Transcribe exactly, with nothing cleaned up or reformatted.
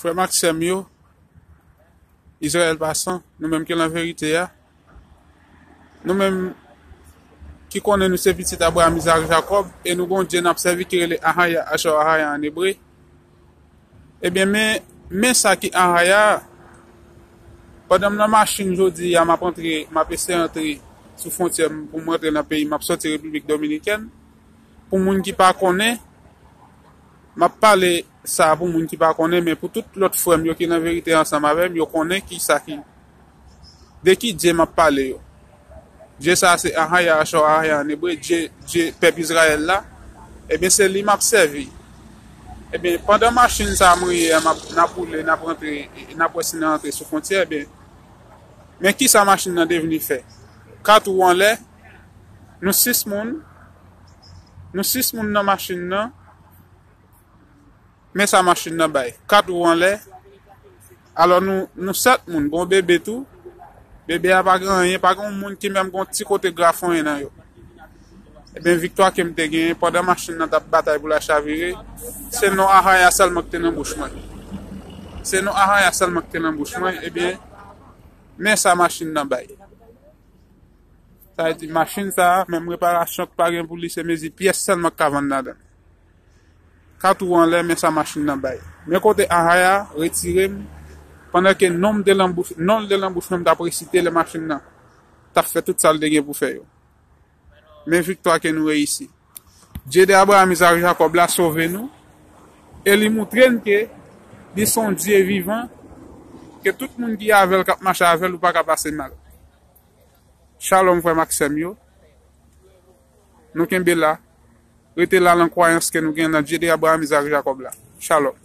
Frè m ak sè m yo, Izrayèl Pasan, nou menm ki nan verite a, nou menm ki konnen nou se pitit Abraram, Izak, Jakòb, e nou gen yon Dye n ap sèvi ki rele Ahaya, Ashar Ahaya an ebre. Ebyen, men, men sa ki Ahaya a. Pandan m nan machin jodi a, m ap antre, m ap eseye antre sou fwontyè m pou m rantre nan peyi m, m ap sòti Repiblik Dominikèn. Pou moun ki pa konnen, m ap pale sa a pou moun ki pa konnen, men pou tout lòt frè m yo ki nan verite ansanm avè m, yo konnen ki sa ki, de ki Dye m ap pale yo. Dye sa a se Ahaya, Ashar Ahaya an ebre, Dye, Dye pèp Izrayèl la. Ebyen, se li m ap sèvi. Ebyen, pandan machin sa a m ye a, m ap, n ap woule, n ap rantre, n ap wè si n rantre sou fwontyè, ebyen, men ki sa machin nan devni fè. Kat wou anlè, nou sis moun, nou sis moun nan machin nan, men sa machin nan bay. Kat wou anlè, alò nou, nou sèt moun, gon bebe tou. Bebe a pa gen anyen, pa gen yon moun ki menm gon ti kote grafonyen nan yo. Ebyen, viktwa ke m te genyen pandan machin nan t ap batay pou l al chavire, se non Ahaya sèlman ki te nan bouch mwen. Se non Ahaya sèlman ki te nan bouch mwen, ebyen, men sa machin nan bay. Sa vle di, machin sa a, menm reparasyon k pa gen pou li, se mezi pyès sèlman k ka vann ladan l. Kat wou anlè, men sa machin nan bay. Men kote Ahaya retire m, pandan ke non m te nan bouch, non l te nan bouch mwen, m t ap resite lè machin nan t ap fè tout sa l te gen pou fè yo. Men viktwa ke nou reyisi. Dye de Abraram, Izak, Jakòb la sove nou, e li moutre n ke li se yon Dye vivan, ke tout moun ki avè l, k ap mache avè l, ou pa ka pase mal. Shalom, frè m ak sè m yo. Nou kenbe la. Rete la nan kwayans ke nou gen nan Dye de Abraram, Izak, Jakòb la. Shalom.